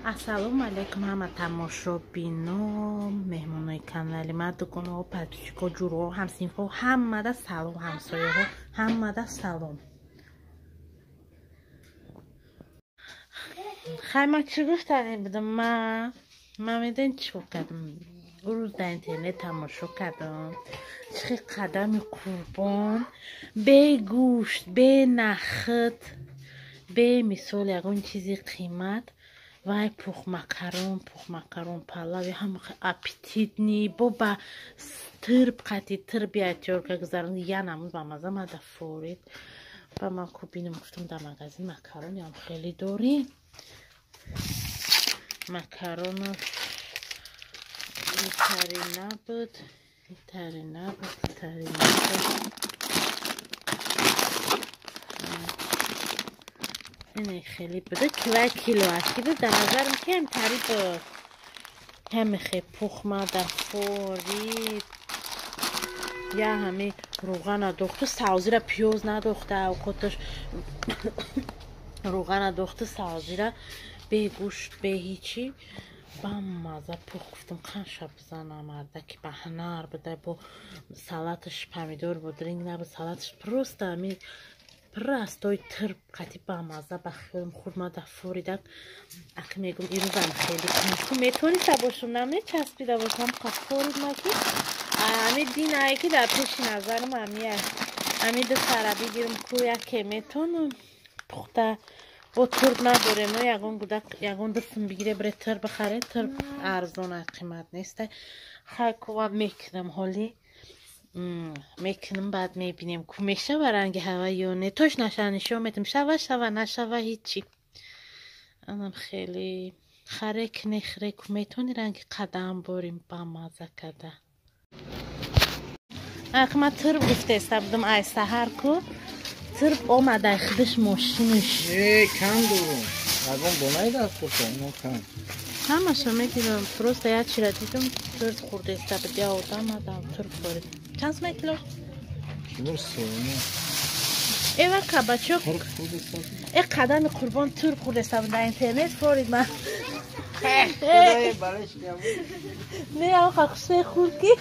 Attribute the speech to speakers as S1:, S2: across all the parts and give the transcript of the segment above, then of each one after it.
S1: Ассалому алайкум ҳама тамошобино, меҳмонои канали ма, дуконҳо, подписчикҳо, ҷурҳо, ҳамсинфҳо, ҳамада салом, ҳамсояҳо, ҳамада салом. Хай, ман чӣ гуфтанӣ будам? Ман медонӣ чӣ кор кардам? Рӯз дар интернет тамошо кардам. Чӣ қадами қурбон, бе гӯшт, бе нахӯд, бе мисол ягон чизи қимат, вай пухмакарон палави ҳама аппетитный, бо ба тирб қати тирби атёрка гузарон, я намуд ба маза мада форид. Ба ман ку бинам, гуфтам дар магазин макарониам хеле дорӣ. Макарону итари набуд, итари набуд, итари набуд. Ине хеле буда, килай кило ашки буд, дар назарам ки ҳамтари буд. Ҳамихе пухмада форид. Я ҳами рӯған надохту, савзира пиёз надохта, авқоташ рӯған надохту, савзира бе гӯшт, бе ҳичи. Ба маза пух, гуфтам қанша бизанам, мардаки ба ҳунар буда, бо салаташ помидор бодринг набуд, салаташ просто ҳами простой тирб қати ба маза ба хиёлам хурмада форидак. Ақ мегум ирӯзам хеле ку метониста бошум, намечаспида бошам, қа форид маки. Ами динае ки дар пеши назарам амия. Ами ду сара бигирам ку яке метонам пухта. Бо турб надорем, но ягон гудак ягон дастм бигире бре тирб бихаре, тирб арзон қимат нест. Хай кува мекунам ҳоли. Мекунам, баъд мебинем ку мешава ранги ҳава ё не. Тош наша нишон метам, шава шава, нашава ҳичи. Анам хеле харек нехре ку метони ранги қадам борим ба маза када. Ах, ма тирб гуфтеста будам ай саҳар ку. Тирб омада худаш мошинаш.
S2: Э, кам дорум. Ягон донаи даст хӯрдам, но кам.
S1: Ҳамаша мегирам, просто як чира дидам, тирб хӯрдеста буд, я одам адам тирб хӯрд. Чанд сумай кило?
S2: Кило сеюним.
S1: Эва кабачок.
S2: Тирб хӯрдеста буд.
S1: Э, қадами қурбон тирб хӯрдеста буд дар интернет форид ман.
S2: Худои балеш набуд.
S1: Не, аха хушне хӯрд ки.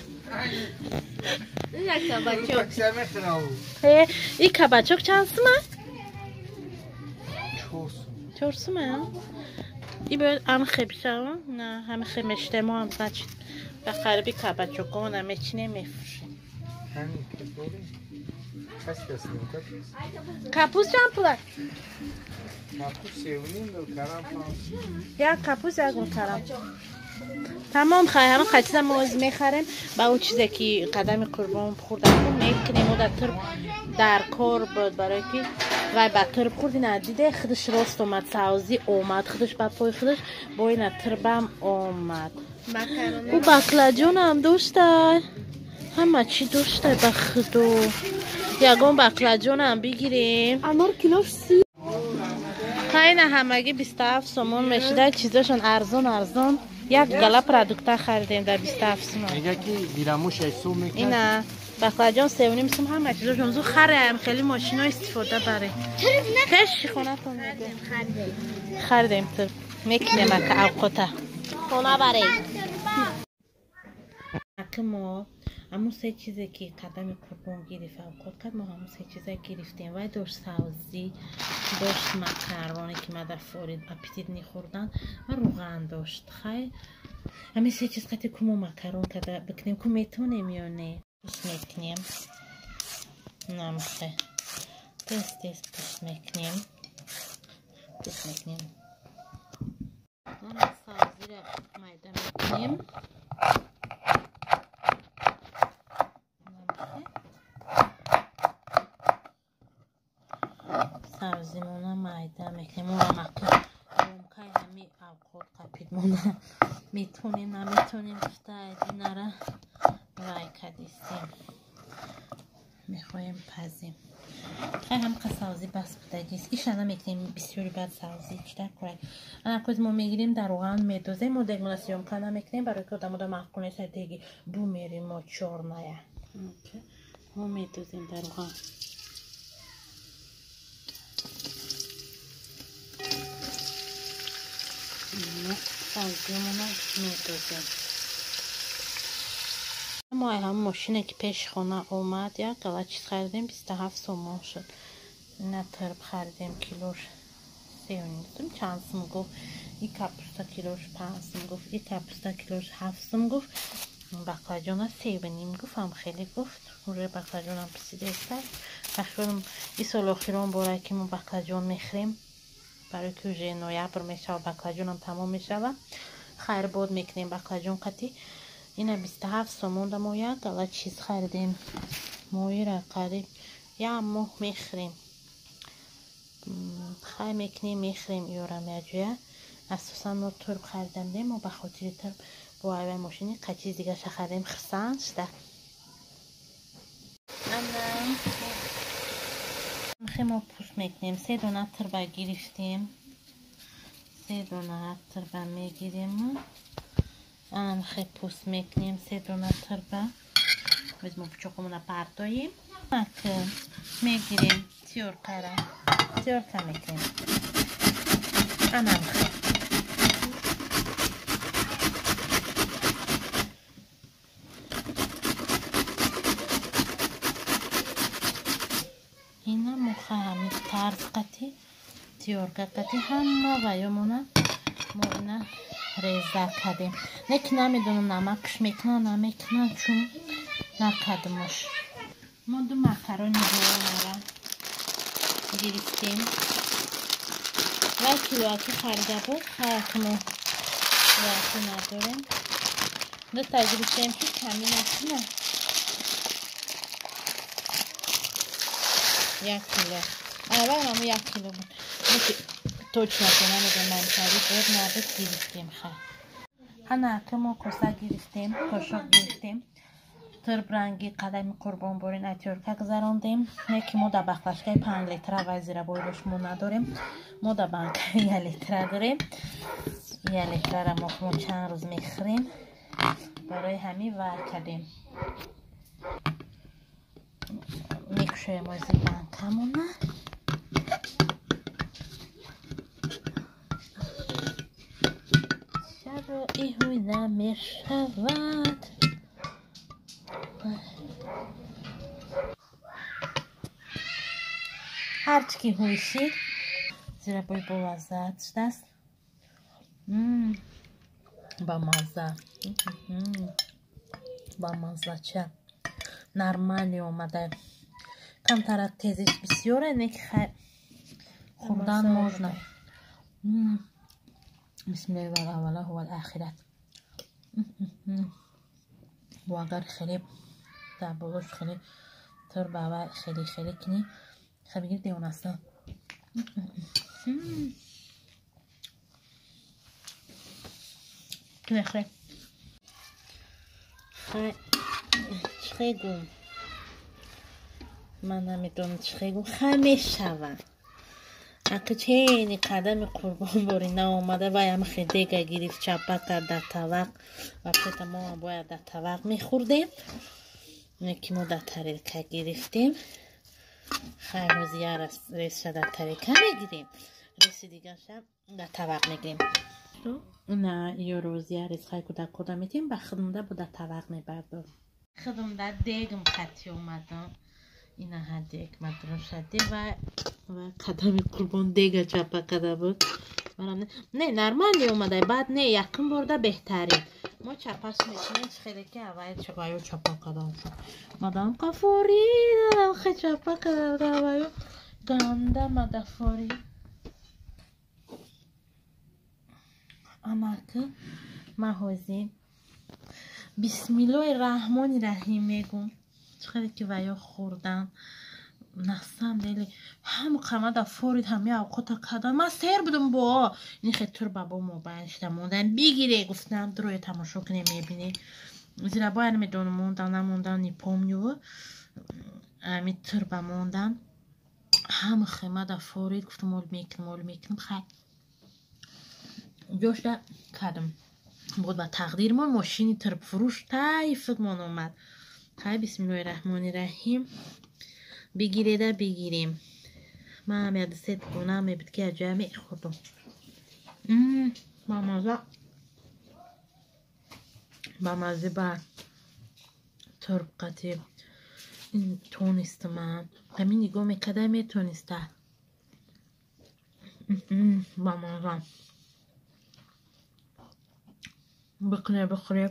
S1: Э, и кабачок чанд сума?
S2: Чор сум.
S1: Чор сума? И бояд амхе бишава? На, ҳамихе меште мо ҳам значит. Ба қариби кабачокона мечинем, мефурӯшем.
S2: Ҳамин ки дорем.
S1: Капус чанд пула?
S2: Капус сеюним дор, карам панҷ.
S1: Як капус, як гул карам. Тамом, хай, ҳама қачиза мо оз мехарем. Ба он чизе ки қадами қурбон хӯрда мекунем, дар тирб дар кор буд, барое ки вай ба тирб хӯрд, ина диде худаш рост омад, савзӣ омад, худаш ба пои худаш, бо ина тирбам омад. Ӯ баклаҷонам доштай, ҳама чӣ доштай ба худо. Ягон баклаҷонам бигирем.
S3: Анор килош си.
S1: Хайна ҳамагӣ 27 сомон мешуда, чизошон арзон арзон. Як гала продукта харидем дар 27 сомон.
S2: Мега ки дирамош ҳисоб мекард.
S1: Ина баклаҷон 3.5 сом, ҳама чизошон зу хараем, хеле мошино истифода барем. Пеши хонатон медем. Харидем тирб. Мекунем ака авқота.
S3: Хона барем.
S1: Аки мо ҳамун се чизе ки қадами қурбон гирифт, авқот кард, мо ҳамун се чиза гирифтем. Вай дошт савзӣ, дошт макароне ки мада форид аппетит нехӯрдан ва рӯған дошт. Хай, ҳамин се чиз қати ку мо макарон када бикунем, ку метонем ё не? Пӯст мекунем. Намхе. Тез тез пӯст мекунем. Пӯст мекунем. Савзира майда мекунем. Сабзимона майда мекунем. Мо ромкаи ҳами авқот қапидмона метонем, наметонем гуфта динара вай кадистем. Мехоҳем пазем. Хай ҳамқа сабзӣ бас будагист. Иша намекунем бисёри бад сабзӣ чита курак. Ана коз мо мегирем дар роған медозем, мо дегмона съёмка намекунем, барои ки одамода маъқул нест, деги бу мерим мо чорная. Мо медозем дар роған. Мо сабзиёмона медозем. Мо ҳам мошине ки пеши хона омад, як гала чиз харидем, 27 сомон шуд. Ина тирб харидем, килош 3,5 сум, чанд сум гуфт. И капуста килош 5 сум гуфт, и капуста килош 7 сум гуфт. Баклажона 3,5 гуфт, ҳам хеле гуфт. Уже баклажонам писидааст. Бахёрам и сол охирон бора ки мо баклажон мехӯрем. Барои ки уже ноябр мешава, баклажонам тамом мешава. Хайрбод мекунем баклажон қатӣ. Ина 27 сомон да мо як гала чиз харидем. Моира қариб як моҳ мехӯрем. Хай мекунем, мехӯрем иёрам якҷоя. Асосан мо турб харидам, мо ба хотири турб бо айвай мошини қа чиз дигаша харидем, хурсанд шуда. Ана мо пӯст мекунем. Се дона турба гирифтем. Се дона турба мегирем. Анхе пӯст мекунем се дона турба. Боз мо пучоқомона бардоем. Мегирем тёркара. Тёрка мекунем. Анамхе. Ина муха ҳами тарз қати тёрка қати ҳама ваёмона мо ина реза кардем. Не ки намедонам намакш мекунам, намекунам, чун накардамаш. Мо ду макарони болонара гирифтем. Ва килоаки харида буд, хаяки мо килоаки надорем. Дута гирифтем ки ками накунад. 1 кило. Аввал ҳамо 1 кило буд. Точно ки намедонам тари буд, набуд, гирифтем ха. Ана ки мо коса гирифтем, қошуқ гирифтем. Турб ранги қадами қурбонборин атёрка гузарондем. Не ки мо дар баклажкаи 5 литра вай зирабойлош мо надорем. Мо дар банкаи 1 литра дорем. 1 литрара мо чанд рӯз мехӯрем. Барои ҳамин вар кардем. Мекушоем ози банкамона. Чаро иҳуй намешавад? Ҳарчи ки ҳуй шид, зирабои болаззат шудааст. Бамазза. Бамаззача. Нормалӣ омада. Камтарак тезиш бисёре, не ки хай хӯрдан можно. Бисмиллаҳи вал аввалаҳу вал ахират. Бо агар хеле дар болош хеле турба ва хеле хеле кунӣ, хай бигир девонаста. Мехӯре. Хай чӣ гум? Ман намедонам чӣ гум. Хай мешава. Ака чени қадами қурбонборӣ наомада, вай ҳам хе дега гирифт, чапа кард дар тавақ. Вообще-то мо ҳам бояд дар тавақ мехӯрдем. Не ки мо дар тарелка гирифтем. Хай ҳози як ресша дар тарелка мегирем. Реси дигарша дар тавақ мегирем. На ё рӯзи як рес хай кӯдакода метиҳем, ба худмда бо дар тавақ мебардорем. Худмда дегм қатӣ омадам. Ина ҳа дег мадрушаде ва қадами қурбон дега чапа карда буд. Не, нормалӣ омада, баъд не, якум борда беҳтарин. Мо чапаш мекунем, чӣ хеле ки аввал ваё чапа кардам. Мадам қафорӣ, хе чапа карда ваё ганда мадафорӣ. Амаки ман ҳозир бисмиллоҳи раҳмони раҳим мегӯм. Чӣ хеле ки ваё хӯрдан. Насам дели ҳам қамада форид ҳами авқота кардан. Ман сер будум бо ин хе турба бо мобайн шуда мондан. Бигире гуфтам, дурое тамошо кунем, мебинӣ. Зирабоя намедонам мондан намондан, не помню. Ами турба мондан. Ҳам хемада форид гуфтам, ол мекунам, ол мекунам. Хай ҷошда кардам. Буд ба тақдирмон мошини турбфурӯш тайфикмон омад. Хай бисмиллоҳи раҳмони раҳим. Бигиреда бигирем. Ман ҳам як се дона мебуд ки аҷоя мехӯрдум. Бамаза. Бамазе ба турб қати тонистама. Ҳамин нигоҳ мекарда метониста. Бамаза. Бикне бихӯре.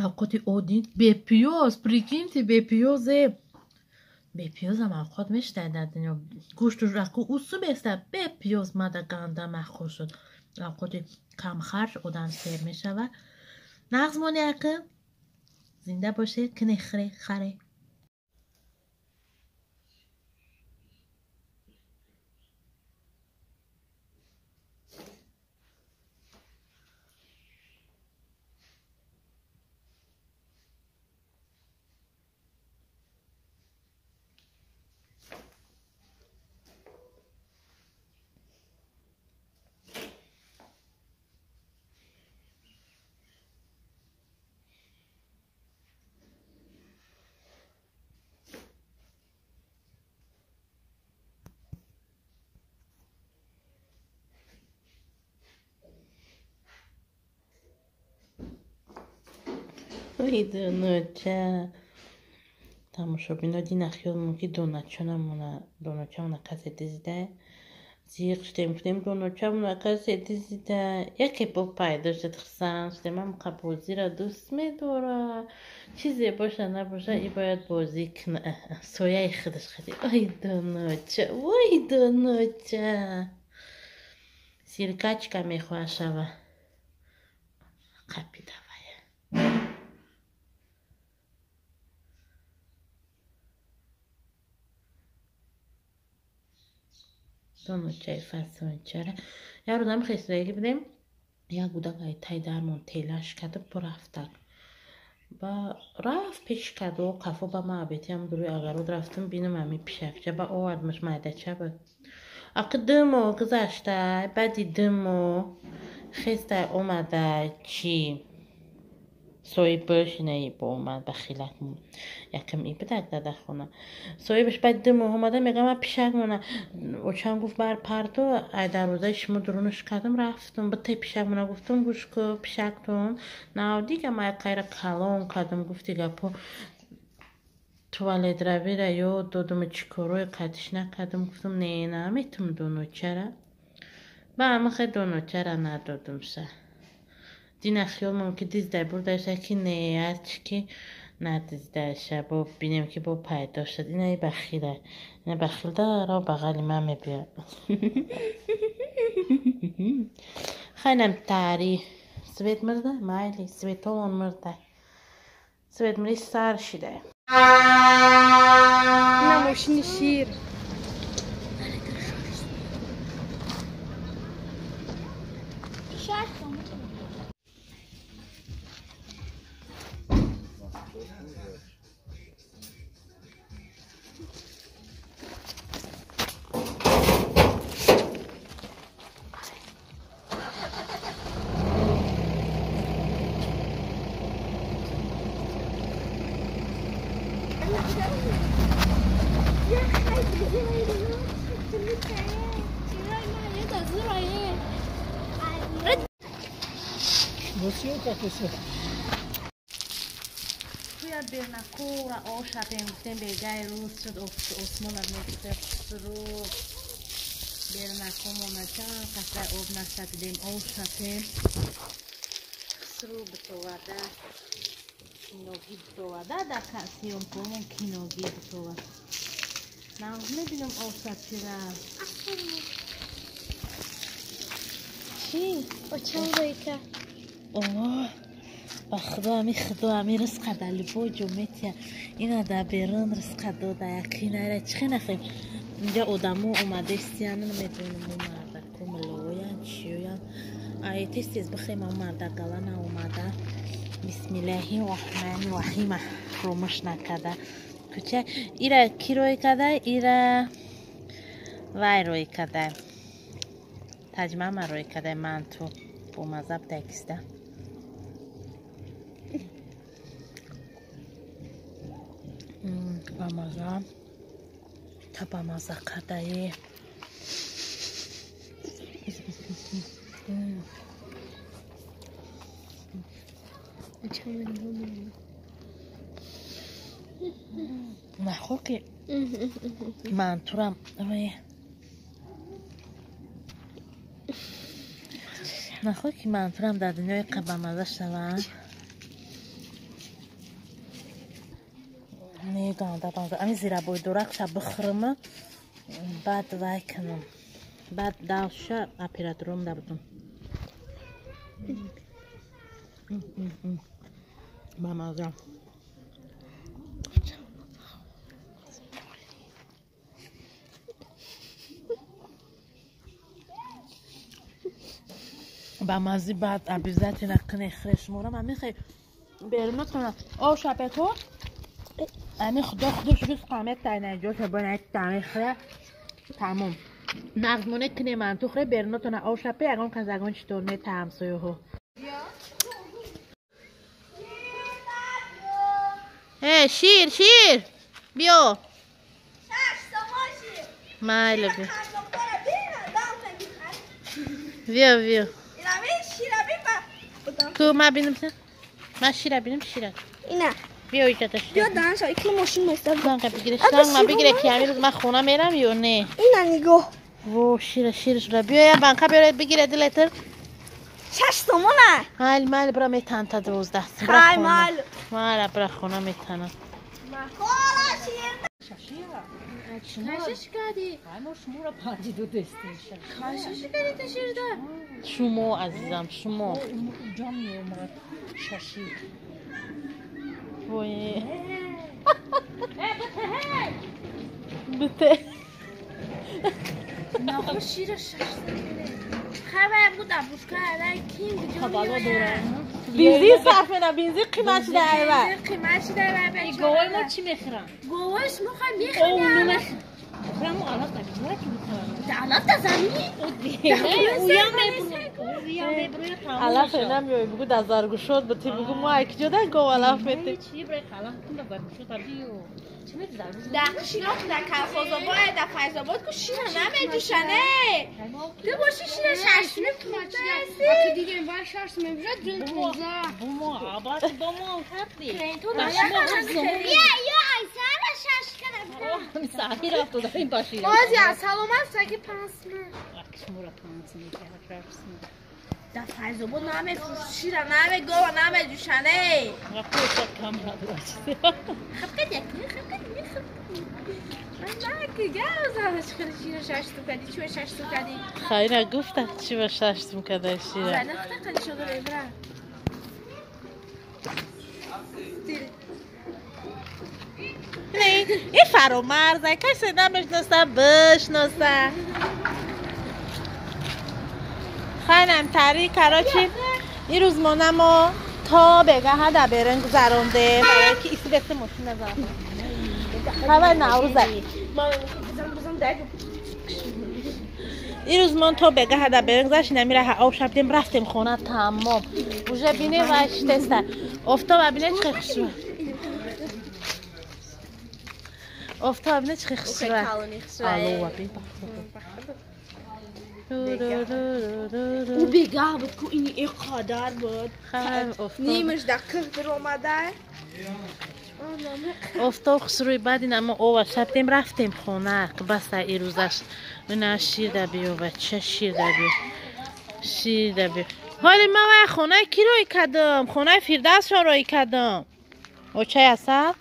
S1: Авқоти оддӣ бепиёз, прикиньте, бепиёзе. Бепиёзам авқот мешитай дар дунё. Гӯшту раку усу беста бепиёз мада ганда махӯр шуд. Авқоти камхарҷ одам сер мешавад. Нағз мони ака. Зинда бошед, кине хӯре харе. Ой, доноча. Тамошобино дина хиёл мумкин доначамона касе дизида. Зиқ шудем, гуфтем доначамона касе дизида. Яке бо пайдо шуд, хурсанд шудем. Ҳам бозиро дӯст медорад. Чизе боша набоша, и бояд бозӣ кунад. Сояи худаш хади. Ой, доноча, ой, доноча. Сиркачка мехоҳад шава. Қапида вая. Доночаи фасончара. Як рӯзам хестагӣ будем, як гудак ай тай дармон телаш карда бурафтак. Ба рафт пеш карду қафо ба ма абетиам дуруи агарод рафтам бинам ами пишакча ба овардмаш майдача ба. Ақи 2 моҳ гузашта, баъди 2 моҳ хестай омада чӣ соҳибаш инаи бо омад ба хилак якам и бидак дада хона. Соҳибаш баъди 2 моҳ омада мегӯяд ман пишак мона. Очам гуфт бар парто ай дарвозаи шумо дурунаш кардам рафтам битай пишак мона гуфтам гӯш ку пишактон нав дига ман қайра калон кардам гуфти гапо туалет равира ёд додам чӣ корое қадиш накардам гуфтам не наметум доночара. Ба амахе доночара надодумша. Дина хиёл мумкин диздай бурдаша ки не ҳарчи ки надиздаша бо бинем ки бо пайдо шуд. Инаи бахила. Ина бахилда ро бағали ман мебиёд. Хайнам тари. Свет мирда? Майли, светолон мирда. Свет мири сар шида.
S3: На мошини шир.
S1: Туя бернакора ошапем гуфтем бегаи рӯз шуд осмонат мегуфте хусру бернакомона чанд қасра об нашапидем ошапем хусру битовада киноги битовада дар съёмкомон киноги битовад. Нағз мебинам ошапчира. Чӣ?
S3: Очам рӯйка.
S1: Оҳ, ба худо ами худо ами ризқа дар любой ҷо метия. Ина дар берун ризқа дода якинара чӣ нахем. Инҷа одамо омадестиян намедонам мо мардако милоян чиёян. Ай тез тез бихем ам марда гала наомада. Бисмиллаҳи роҳмани роҳим фуромӯш накарда. Кӯча ира кӣ рӯй карда? Ира вай рӯй карда. Таҷмама рӯй карда ман ту бо мазаб дакиста. Бамаза. Та бамаза кардаи. Нахӯр ки мантурам. Нахӯр ки мантурам дар дунёи қабамаза шаванд. Не ганда бамаза. Ами зирабойдоракша бихӯрам, баъд вай кунам. Баъд давша оператором дабудам. Бамаза. Ба маззи баъд обязательно қине хӯре шумора ман мехоҳи берунотона о шапето ами худо худош рӯз қамет тайнаҷоша бонай тамехӯра тамом нағзмоне кине манту хӯре берунотона о шапе ягон кас ягон читор мета ҳамсояҳо. Э шир шир биё майли биё биё биё ку ма бинам ма шира бинам шира
S3: ина
S1: биё иҷата шира
S3: биё данша икли мошин места
S1: данка бигире шланг ма бигире ки ҳамин рӯз ма хона мерам ё не
S3: ина нигоҳ
S1: во шира шир шуда биё я банка биёред бигире ду литр
S3: 6 сомона
S1: майл майл бира метан та 12
S3: хай майл
S1: майла бира хона метанам.
S4: Кашиш кардӣ?
S5: Мо шуморо панҷи ду дестем.
S4: Кашиш кардӣ та ширда?
S1: Шумо азизам шумо.
S5: Ҷон меомад шаши.
S1: Вой. Бите.
S4: Нахо шира шаш хабар буд абушка алай ким
S5: хабало дорам.
S1: Бензин сарф мена бензин қимат шуда айва.
S4: Бензин қимат шуда айва.
S5: Говой мо чӣ мехӯрам?
S4: Говой шумо хай мехӯрам.
S5: Хӯрам алаф да бизора ки мехӯрам.
S4: Алаф да замин?
S5: Уям мебурам. Уям мебурам.
S1: Алаф намеои бугу дар заргушод бути бугу мо ай киҷо дар гов алаф мети.
S5: Чӣ брай алаф кун дар заргушод абиё. Чӣ мети заргушод?
S4: Дар қишлоқ дар Колхозобод дар Файзобод ку шира намеҷӯшане. Ту боши шира шашми қимат шуда.
S3: Аки дидем вай шаш мебужад дил тоза.
S5: Бумо абат бомо кардӣ.
S3: Я я ай сара шаш кардам.
S5: Саҳи рафт дода ин баши.
S4: Бозя саломат саги пансма.
S5: Шуморо пансма шашсма.
S4: Дар Файзобод намефурӯш шира наме гова намеҷӯшане.
S5: Рафт кам надора чизе.
S4: Хабкат як хабкат
S1: Хайра гуфта чӣ ба шаштум када шира. И фаромарза, касе намешноса бишноса. Хайнам тари короче ин рӯз монамо то бегаҳа дар берун гузаронде барое ки иси беси мошин назарам. Хабар Наврӯза. Ин рӯз мон то бегаҳа дар берун гузашт, инамира об шабдем рафтем хона тамом. Уже бине вай шитеста. Офтоба бине чӣ хушрӯ. Офтоба бине чӣ хушрӯ. Алло, бин.
S4: У бегаҳ буд ку ини иқадар буд. Нимаш дар кӯҳ биромада.
S1: Офтоб хушрӯи баъд ина мо ова шабдем рафтем хона. Баста ирӯзаш. Ина шир да биё бача шир да биё. Шир да биё. Ҳоли ман вай хонаи ки рӯй кардам? Хонаи Фирдавсшон рӯй кардам. Очаи Асал?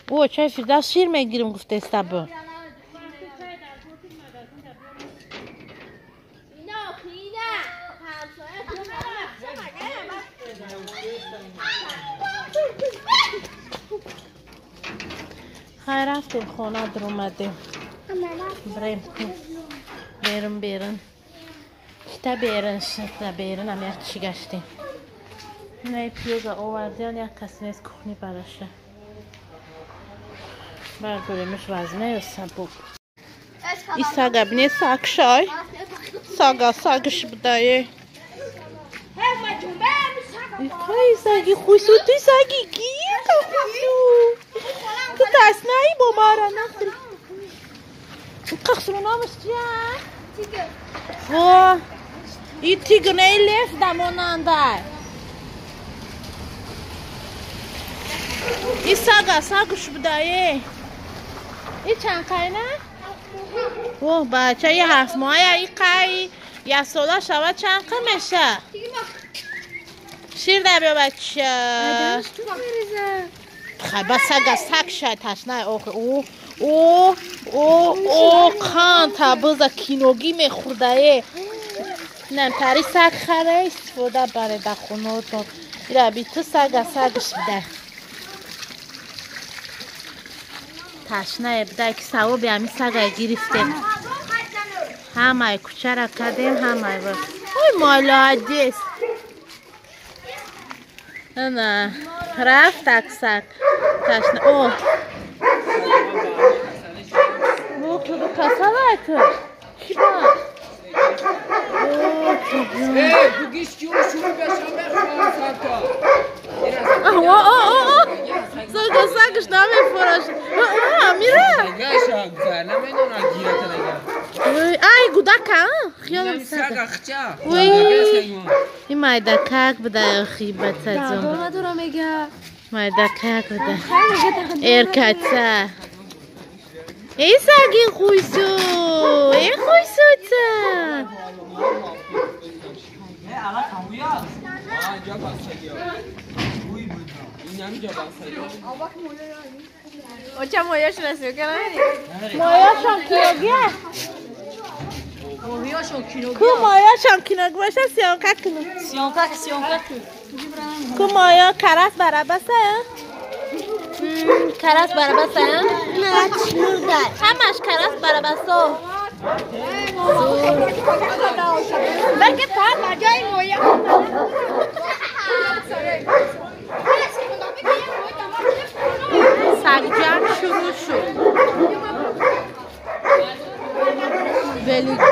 S1: Ӯ очаи Фирдавс шир мегирим гуфтеста бу. Хай рафтем хона даромадем. Брем берун берун. Кита берун шита берун ам як чӣ гаштем. Инаи пиёза овардиан як кас нест кухни бараша. Бардоремаш вазна ё сабук. И сага бине саг шай. Сага сагш будае. Ай саги хусу ту саги ки хусу. Ту таснаи бо мара нахри. Қахсру номаш чия?
S4: Тигр.
S1: Во. И тигр не лев да монандай. И сага сагш будае. И чанд қайна? О, бача я 7 моҳа, и қай як сола шава чанд қа меша? Шир дар биё бача. Хай ба сага саг шай ташнай охи. О, о, о, о, қанта биза киногӣ мехӯрдае. Намтари саг хара истифода баре дар хонаотон. Ира би ту сага сагш бида. Ташнае бида ки савоби ҳамин сага гирифтем. Ҳамаи кӯчара кардем, ҳамаи. Ой, молодец. Ана, рафт аксак. Ташна. О. Ту касалай ту. Ки ба?
S2: Эй, бугиш ки шурӯъ бешам бехӯрам сарта.
S1: О, о, о, о. Сага сагш намефураш. Амира.
S2: Гаша, намедонам гирата нага.
S1: Ай, гудака, хиёлам
S2: сага хча.
S1: И майдакак буда охи бачаҷон.
S4: Надора мега.
S1: Майдакак буда. Эркаца. Эй саги хуйсу, эй хуйсуца.
S4: Оча мояш расиё
S1: Мояшон киногия? Ку мояшон киног боша сиёнка кунам.
S5: Сиёнка, сиёнка.
S1: Ку моя карас барабаса? Карас барабаса? Ҳамаш карас барабасо.
S3: Балки па ҷои моя.
S1: Сагҷанг шурӯъ шуд. Велиго.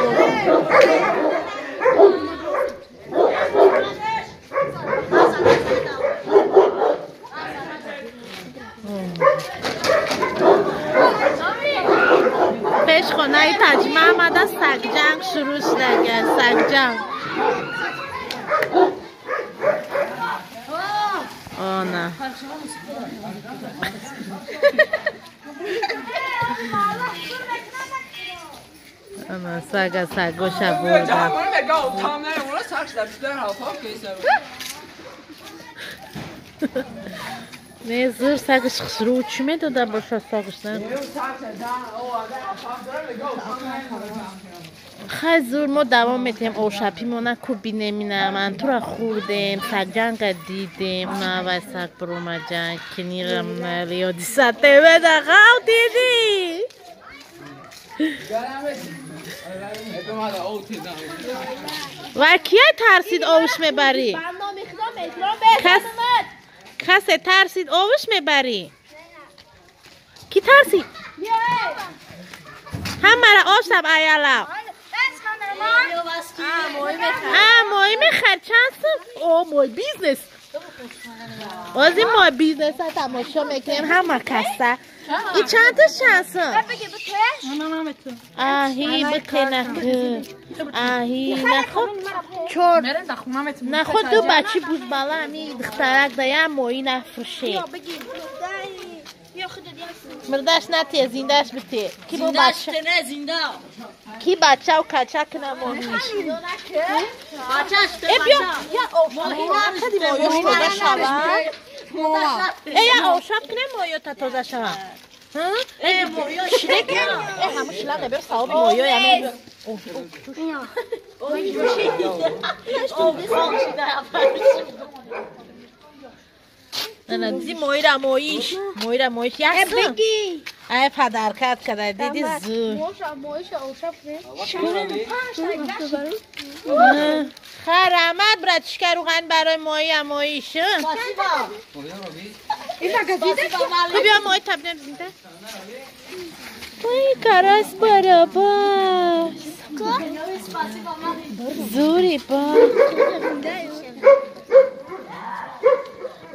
S1: Пеш хонаи Таҷма омада сагҷанг шурӯъ шудага, сагҷанг. Она. Ана сага сагоша бурда. Не зур сагш хушрӯ чӣ медода боша сагш на? Хай зур мо давом метиҳем ошапимона ку бинем ина мантура хӯрдем, сагҷанга дидем, навай саг буромаҷан кинирам риёдиса ТВ-да ғав дидӣ. Ва кия тарсид овуш мебарӣ? Касе тарсид овуш мебарӣ? Ки тарсид? Ҳамара ошаб аялав. Моҳӣ мехар чанд сум? О, мой бизнес. Ози мой бизнеса тамошо мекунем ҳама каса. И чандта чанд сум? Аҳи бикенаку. Аҳи наход чор. Наход ду бачи бузбала ами духтарак да я моҳӣ нафурше. Мурдаш нате, зиндаш бите. Ки бо бача? Ки бачау кача кна моҳиш? Э биё, я моҳи моҳиш тоза шава. Э я ошаб кне моҳиёта тоза шава. Э моҳиё ширек. Э ҳаму шиланга биё савоби моҳиё яме. Ана диди моҳира моҳиш, моҳира моҳиш ясу. Ай падаркат када диди зу. Хай раҳмат братишка руған барои моҳия моҳиш. Хуб биё моҳи табинем зинда. Ой, карас барабас. Зури ба.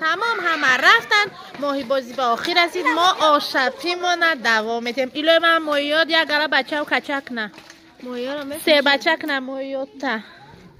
S1: Тамом ҳама рафтан, моҳибозӣ ба охир расид. Мо ошапимона давом метиҳем. Илои ман моҳиёт як гала бачау качак на. Се бачак на моҳиётта.